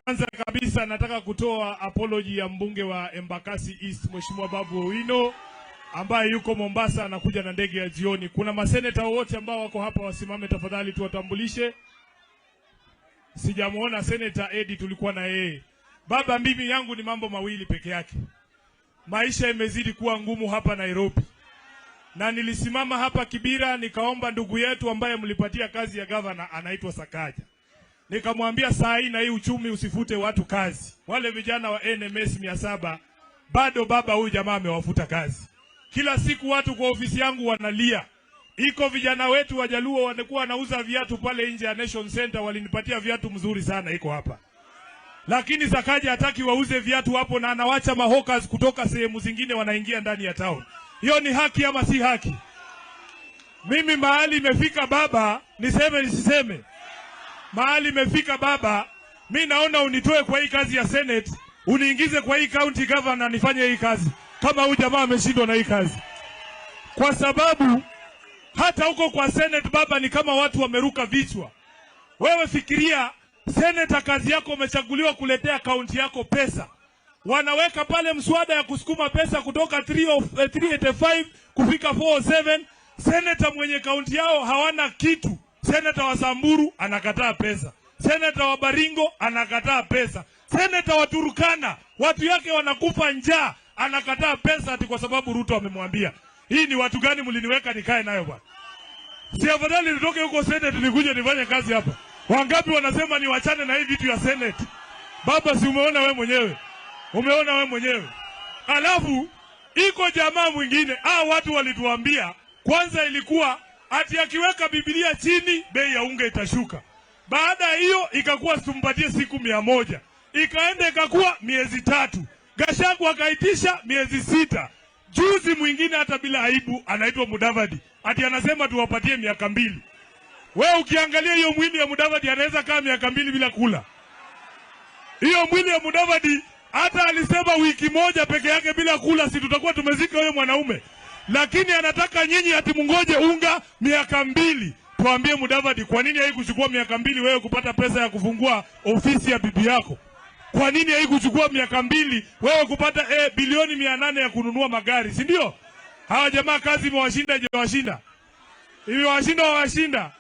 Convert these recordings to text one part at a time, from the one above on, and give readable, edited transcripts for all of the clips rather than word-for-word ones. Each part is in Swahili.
Kwanza kabisa nataka kutoa apology ya mbunge wa Embakasi East, Mheshimiwa Babu Owino, ambaye yuko Mombasa, anakuja na ndege ya jioni. Kuna maseneta wote ambao wako hapa wasimame tafadhali, tuwatambulishe. Sijamuona Seneta Eddie, tulikuwa na yeye. Baba, mimi yangu ni mambo mawili peke yake. Maisha imezidi kuwa ngumu hapa Nairobi, na nilisimama hapa Kibera nikaomba ndugu yetu ambaye mlipatia kazi ya gavana anaitwa Sakaja, nikamwambia saa hii na hii uchumi usifute watu kazi. Wale vijana wa NMS 700 bado baba, huyu jamaa amewafuta kazi. Kila siku watu kwa ofisi yangu wanalia. Iko vijana wetu Wajaluo wanakuwa wanauza viatu pale nje ya Nation Center, walinipatia viatu mzuri sana, iko hapa lakini Sakaja hataki wauze viatu hapo, na anawacha mahawkers kutoka sehemu zingine wanaingia ndani ya town. Hiyo ni haki ama si haki? Mimi mahali imefika baba, niseme nisiseme? Mahali imefika baba, mi naona unitoe kwa hii kazi ya Senate, uniingize kwa hii county governor, nifanye hii kazi, kama huyu jamaa ameshindwa na hii kazi, kwa sababu hata huko kwa Senate baba, ni kama watu wameruka vichwa. Wewe fikiria, seneta, kazi yako umechaguliwa kuletea kaunti yako pesa, wanaweka pale mswada ya kusukuma pesa kutoka 385 kufika 407. Seneta mwenye kaunti yao hawana kitu. Seneta wa Samburu anakataa pesa, seneta wa Baringo anakataa pesa, seneta wa Turkana watu yake wanakufa njaa, anakataa pesa ati kwa sababu Ruto amemwambia. Hii ni watu gani mliniweka nikae nayo bwana? Si afadhali nitoke huko Senate nikuje nifanye kazi hapa? Wangapi wanasema niwachane na hii vitu ya Senate? Baba, si umeona we mwenyewe? Umeona we mwenyewe. Alafu iko jamaa mwingine, watu walituambia kwanza ilikuwa ati akiweka Biblia chini bei ya unga itashuka. Baada ya hiyo ikakuwa tumpatie siku 100, ikaenda ikakuwa miezi 3. Gachagua akaitisha miezi 6. Juzi mwingine hata bila aibu anaitwa Mudavadi ati anasema tuwapatie miaka 2. We ukiangalia hiyo mwili ya Mudavadi anaweza kaa miaka 2 bila kula. Hiyo mwili ya Mudavadi hata alisema wiki moja peke yake bila kula, si tutakuwa tumezika huyo mwanaume. Lakini anataka nyinyi ati mungoje unga miaka 2. Tuambie Mudavadi, kwa nini haikuchukua miaka 2 wewe kupata pesa ya kufungua ofisi ya bibi yako? Kwa nini haikuchukua miaka 2 wewe kupata bilioni 800 ya kununua magari, si ndio? Hawa jamaa kazi imewashinda, imewashinda. Imewashinda, wawashinda.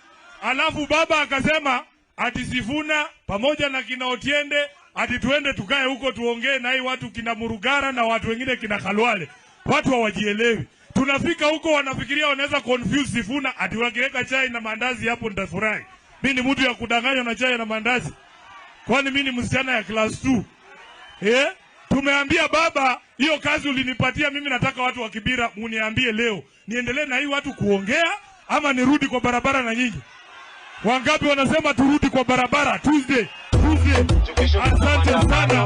Alafu baba akasema ati Sifuna pamoja na kina Otiende ati tuende tukae huko tuongee na hii watu kina Murugara na watu wengine kina Khalwale. Watu hawajielewi. Tunafika huko wanafikiria wanaweza confuse Sifuna ati wakiweka chai na mandazi hapo nitafurahi. Mimi ni mtu ya kudanganywa na chai na mandazi? Kwani mimi ni msichana ya class 2? Tumeambia baba hiyo kazi ulinipatia mimi, nataka watu wa Kibera muniambie leo niendelee na hii watu kuongea ama nirudi kwa barabara na nyinyi? Wangapi wanasema turudi kwa barabara Tuesday? Tuesday. Asante sana.